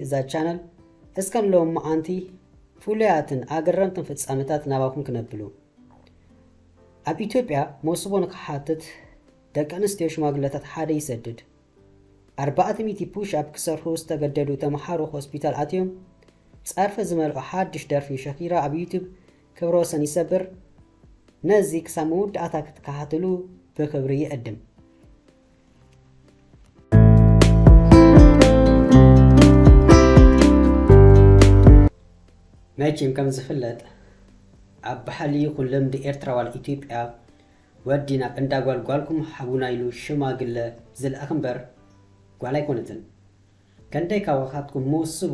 እዛ ቻነል እስከ ንሎሚ መዓንቲ ፍሉያትን ኣገረምትን ፍጻመታት ናባኹም ክነብሉ። ኣብ ኢትዮጵያ መውስቦ ንክሓትት ደቂ ኣንስትዮ ሽማግለታት ሓደ ይሰድድ። ኣርባዕተ ሚእቲ ፑሽ ኣፕ ክሰርሑ ዝተገደዱ ተምሃሮ ሆስፒታል ኣትዮም ጸርፊ ዝመልኦ ሓድሽ ደርፊ ሸኪራ ኣብ ዩቱብ ክብረ ወሰን ይሰብር። ነዚ ክሳብ መወዳእታ ክትከታተሉ ብክብሪ ይዕድም። መቸም ከም ዝፍለጥ ኣብ ባህሊ ይኹን ልምዲ ኤርትራ ዋላ ኢትዮጵያ ወዲ ናብ እንዳ ጓል ጓልኩም ሓቡና ኢሉ ሽማግለ ዝልኣኽ እምበር ጓል ኣይኮነትን። ከንደይ ካባኻትኩም መውስቦ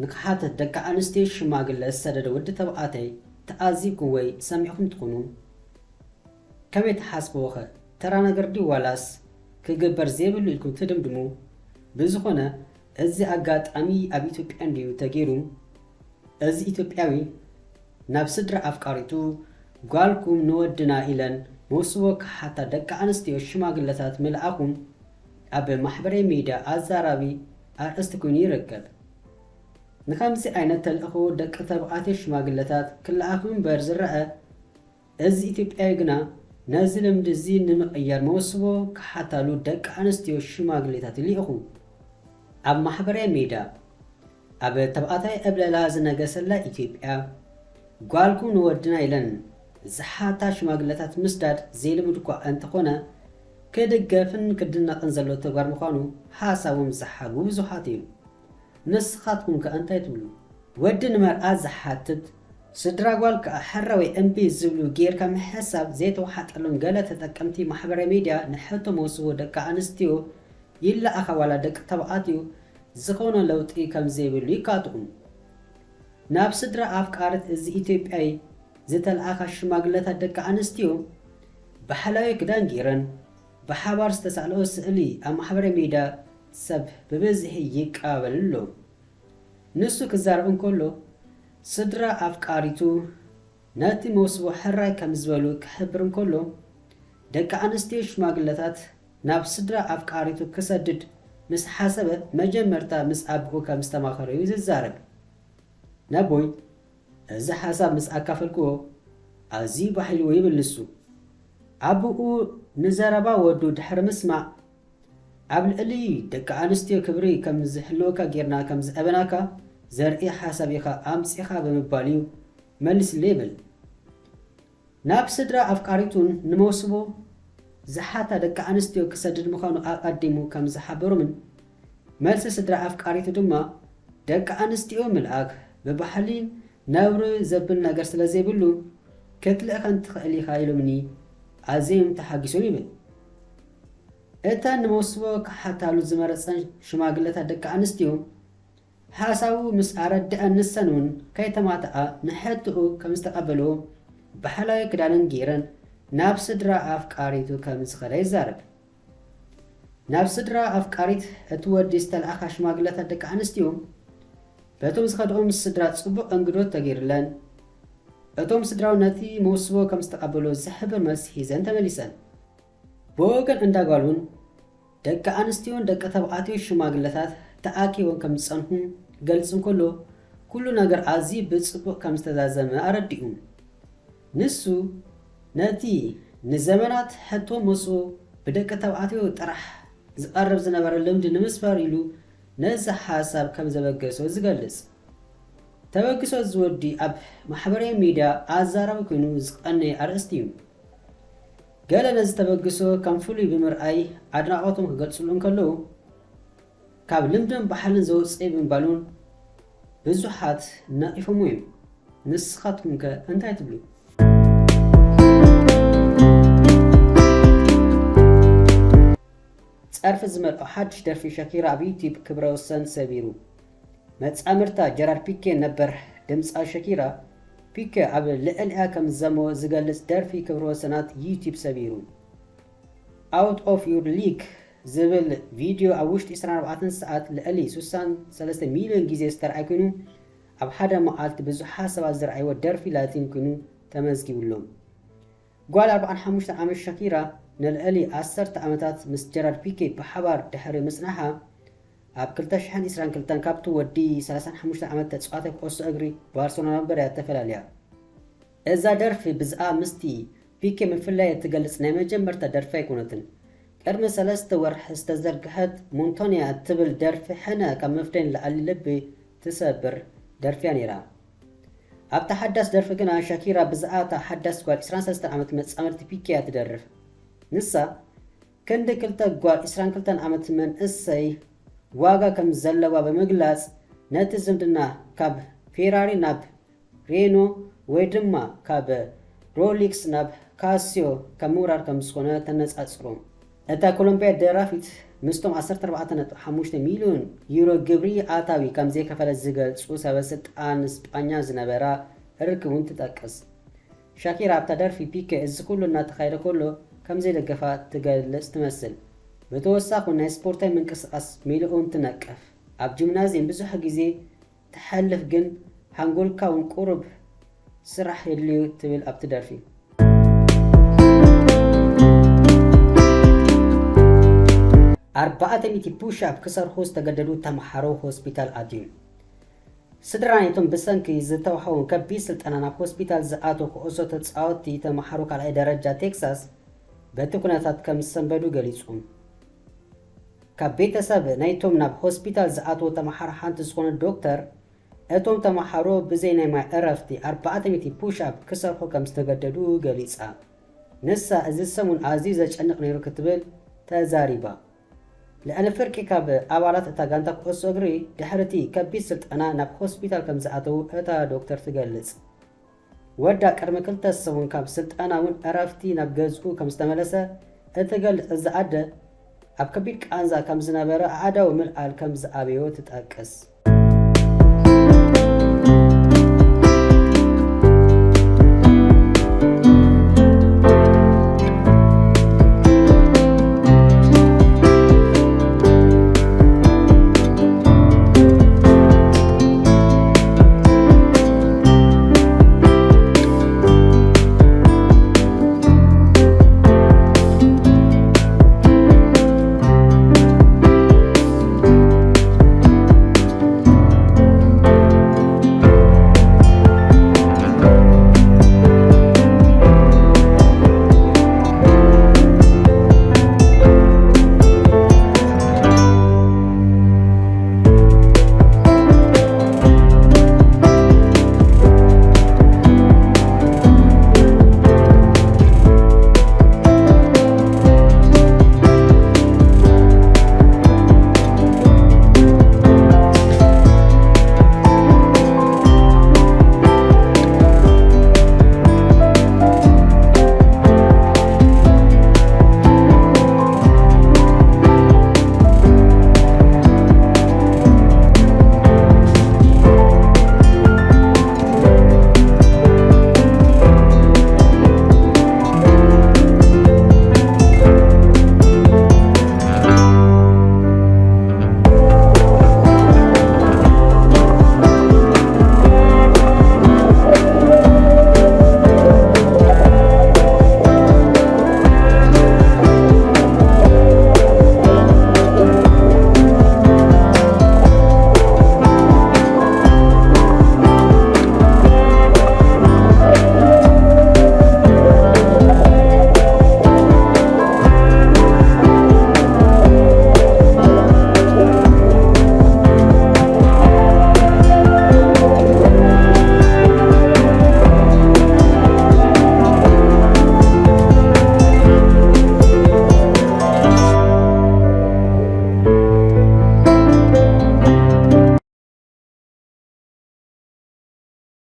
ንክሓትት ደቂ ኣንስትዮ ሽማግለ ዝሰደደ ወዲ ተባዕታይ ተኣዚብኩም ወይ ሰሚዕኹም ትኾኑ? ከመይ ትሓስብዎ ኸ? ተራ ነገር ድዩ ዋላስ ክግበር ዘይብሉ ኢልኩም ትድምድሙ? ብዝኾነ እዚ ኣጋጣሚ ኣብ ኢትዮጵያ እንድዩ ተገይሩ። እዚ ኢትዮጵያዊ ናብ ስድራ ኣፍቃሪቱ ጓልኩም ንወድና ኢለን መውስቦ ክሓታ ደቂ ኣንስትዮ ሽማግለታት ምልኣኹም ኣብ ማሕበራዊ ሚድያ ኣዛራቢ ኣርእስቲ ኮይኑ ይርከብ። ንከምዚ ዓይነት ተልእኾ ደቂ ተባዕትዮ ሽማግለታት ክለኣኹ እምበር ዝረኣ፣ እዚ ኢትዮጵያዊ ግና ነዚ ልምዲ እዚ ንምቕያር መውስቦ ክሓታሉ ደቂ ኣንስትዮ ሽማግሌታት ይልእኹ። ኣብ ማሕበራዊ ሚድያ ኣብ ተባዕታይ ዕብለላ ዝነገሰላ ኢትዮጵያ ጓልኩም ንወድና ኢለን ዝሓታ ሽማግለታት ምስዳድ ዘይልሙድ እኳ እንተኾነ ክድገፍን ክድነቕን ዘለዎ ተግባር ምዃኑ ሓሳቦም ዝሓቡ ብዙሓት እዮም። ንስኻትኩም ከ እንታይ ትብሉ? ወዲ ንመርዓ ዝሓትት ስድራ ጓል ከኣ ሕረ ወይ እምቢ ዝብሉ ጌርካ ምሕሳብ ዘይተዋሓጠሎም ገለ ተጠቀምቲ ማሕበራዊ ሚድያ ንሕቶ መውስቦ ደቂ ኣንስትዮ ይለኣኻ ዋላ ደቂ ተባዕትዮ ዝኾነ ለውጢ ከም ዘይብሉ ይካትዑ። ናብ ስድራ ኣፍቃርት እዚ ኢትዮጵያዊ ዝተለኣኻ ሽማግለታት ደቂ ኣንስትዮ ባህላዊ ክዳን ጌረን ብሓባር ዝተሳእለኦ ስእሊ ኣብ ማሕበራዊ ሚድያ ሰብ ብብዝሒ ይቀባበል ኣሎ። ንሱ ክዛረብ እንከሎ ስድራ ኣፍቃሪቱ ነቲ መውስቦ ሕራይ ከም ዝበሉ ክሕብር እንከሎ ደቂ ኣንስትዮ ሽማግለታት ናብ ስድራ ኣፍቃሪቱ ክሰድድ ምስ ሓሰበ መጀመርታ ምስ ኣቦኡ ከም ዝተማኸረ እዩ ዝዛረብ። ነቦይ እዚ ሓሳብ ምስ ኣካፈልክዎ ኣዝዩ ባህ ኢልዎ ይብል ንሱ። ኣቦኡ ንዘረባ ወዱ ድሕሪ ምስማዕ ኣብ ልዕሊ ደቂ ኣንስትዮ ክብሪ ከም ዝህልወካ ጌርና ከም ዝኣበናካ ዘርኢ ሓሳብ ኢኻ ኣምጺኻ ብምባል እዩ መልስለይ ይብል። ናብ ስድራ ኣፍቃሪቱን ንመውስቦ ዝሓታ ደቂ ኣንስትዮ ክሰድድ ምዃኑ ኣቐዲሙ ከም ዝሓበሮምን መልሲ ስድራ ኣፍቃሪቱ ድማ ደቂ ኣንስትዮ ምልኣክ ብባህሊ ነውሪ ዘብል ነገር ስለ ዘይብሉ ክትልእኸን ትኽእል ኢኻ ኢሎምኒ ኣዝዮም ተሓጊሶም ይብል። እተን ንመውስቦ ክሓታሉ ዝመረጸን ሽማግለታት ደቂ ኣንስትዮ ሓሳቡ ምስ ኣረድአን ንሰን እውን ከይተማትኣ ንሕትኡ ከም ዝተቐበልዎ ባህላዊ ክዳንን ገይረን ናብ ስድራ ኣፍቃሪቱ ከም ዝኸዳ ይዛረብ። ናብ ስድራ ኣፍቃሪት እቲ ወዲ ዝተለኣኻ ሽማግለታት ደቂ ኣንስትዮ በቶም ዝኸድኦም ስድራ ጽቡቕ እንግዶት ተገይርለን እቶም ስድራው ነቲ መውስቦ ከም ዝተቐበሎ ዝሕብር መልሲ ሒዘን ተመሊሰን። ብወገን እንዳ ጓል እውን ደቂ ኣንስትዮን ደቂ ተባዕትዮ ሽማግለታት ተኣኪቦም ከም ዝጸንሑ ክገልጽ እንከሎ ኩሉ ነገር ኣዝዩ ብጽቡቕ ከም ዝተዛዘመ ኣረዲኡ። ንሱ ነቲ ንዘመናት ሕቶ መሶብ ብደቂ ተባዕትዮ ጥራሕ ዝቐርብ ዝነበረ ልምዲ ንምስፋር ኢሉ ነዚ ሓሳብ ከም ዘበገሶ ዝገልጽ። ተበግሶ እዚ ወዲ ኣብ ማሕበራዊ ሚድያ ኣዛራቢ ኮይኑ ዝቐነየ ኣርእስቲ እዩ። ገለ ነዚ ተበግሶ ከም ፍሉይ ብምርኣይ ኣድናቖቶም ክገልጽሉ እንከለዉ ካብ ልምድን ባህልን ዘውፅእ ብምባሉን ብዙሓት ነቒፎሞ እዮም። ንስኻትኩም ከ እንታይ ትብሉ? ጸርፊ ዝመልኦ ሓድሽ ደርፊ ሸኪራ ኣብ ዩቲዩብ ክብረ ወሰን ሰቢሩ። መጻምርታ ጀራርድ ፒኬ ነበር ድምጻዊ ሸኪራ ፒኬ ኣብ ልዕሊኣ ከም ዝዘመወ ዝገልጽ ደርፊ ክብረ ወሰናት ዩቲዩብ ሰቢሩ። Out of Your League ዝብል ቪድዮ ኣብ ውሽጢ ዕስራን ኣርባዕተን ሰዓት ልዕሊ ስሳን ሰለስተ ሚልዮን ግዜ ዝተርኣየ ኮይኑ ኣብ ሓደ መዓልቲ ብዙሓት ሰባት ዝረኣይዎ ደርፊ ላቲን ኮይኑ ተመዝጊቡሎም። ጓል ኣርባዓን ሓሙሽተን ዓመት ሸኪራ ንልዕሊ ዓሰርተ ዓመታት ምስ ጀራርድ ፒኬ ብሓባር ድሕሪ ምጽናሓ ኣብ ክልተ ሽሕን ዕስራን ክልተን ካብቲ ወዲ ሰላሳን ሓሙሽተን ዓመት ተጻዋታይ ኩዕሶ እግሪ ባርሰሎና ነበር እያ ተፈላልያ። እዛ ደርፊ ብዝኣ ምስቲ ፒኬ ምፍላይ እትገልጽ ናይ መጀመርታ ደርፊ ኣይኮነትን። ቅድሚ ሰለስተ ወርሒ ዝተዘርግሐት ሞንቶንያ እትብል ደርፊ ሕነ ካብ መፍደይ ንላዕሊ ልቢ ትሰብር ደርፊያ ነይራ። ኣብታ ሓዳስ ደርፊ ግና ሻኪራ ብዝኣታ ሓዳስ ጓል ዕስራን ሰለስተን ዓመት መጻምድቲ ፒኬ እያ ትደርፍ። ንሳ ክንዲ ክልተ ጓል ዕስራን ክልተን ዓመት መንእሰይ ዋጋ ከም ዘለዋ ብምግላጽ ነቲ ዝምድና ካብ ፌራሪ ናብ ሬኖ ወይ ድማ ካብ ሮሊክስ ናብ ካሲዮ ከም ምውራድ ከም ዝኾነ ተነጻጽሩ። እታ ኮሎምቢያ ደራፊት ምስቶም ዓሰርተ ኣርባዕተ ነጥቢ ሓሙሽተ ሚልዮን ዩሮ ግብሪ ኣታዊ ከም ዘይከፈለት ዝገልጹ ሰበ ስልጣን ስጳኛ ዝነበራ ርክብ እውን ትጠቅስ። ሻኪራ ኣብታ ደርፊ ፒኬ እዚ ኩሉ እናተኻየደ ከሎ ከም ዘይደገፋ ትገልጽ ትመስል። ብተወሳኺ ናይ ስፖርታዊ ምንቅስቃስ ሚልኡን ትነቅፍ። ኣብ ጂምናዝየም ብዙሕ ግዜ ትሓልፍ ግን ሓንጎልካ እውን ቁሩብ ስራሕ የድልዩ ትብል ኣብቲ ደርፊ። ኣርባዕተ ሚእቲ ፑሽ ኣፕ ክሰርሑ ዝተገደዱ ተምሓሮ ሆስፒታል ኣትዮም። ስድራ ናይቶም ብሰንኪ ዝተዋህቦም ከቢድ ስልጠና ናብ ሆስፒታል ዝኣተው ኩዕሶ ተጻወትቲ ተምሓሮ ካልኣይ ደረጃ ቴክሳስ በቲ ኩነታት ከም ዝሰንበዱ ገሊጹ። ካብ ቤተሰብ ናይቶም ናብ ሆስፒታል ዝኣተው ተምሓሮ ሓንቲ ዝኾነት ዶክተር፣ እቶም ተምሓሮ ብዘይ ናይ ማይ ዕረፍቲ ኣርባዕተ ሚእቲ ፑሽ ኣፕ ክሰርሑ ከም ዝተገደዱ ገሊጻ። ንሳ እዚ ሰሙን ኣዝዩ ዘጨንቕ ነይሩ ክትብል ተዛሪባ። ልዕሊ ፍርቂ ካብ ኣባላት እታ ጋንታ ኩዕሶ እግሪ ድሕሪ እቲ ከቢድ ስልጠና ናብ ሆስፒታል ከም ዝኣተዉ እታ ዶክተር ትገልጽ። ወዳ ቅድሚ ክልተ ሰሙን ካብ ስልጠና እውን ዕረፍቲ ናብ ገዝኡ ከም ዝተመለሰ እትገልጽ እዛ ኣደ፣ ኣብ ከቢድ ቃንዛ ከም ዝነበረ ኣእዳው ምልዓል ከም ዝኣበዮ ትጠቅስ።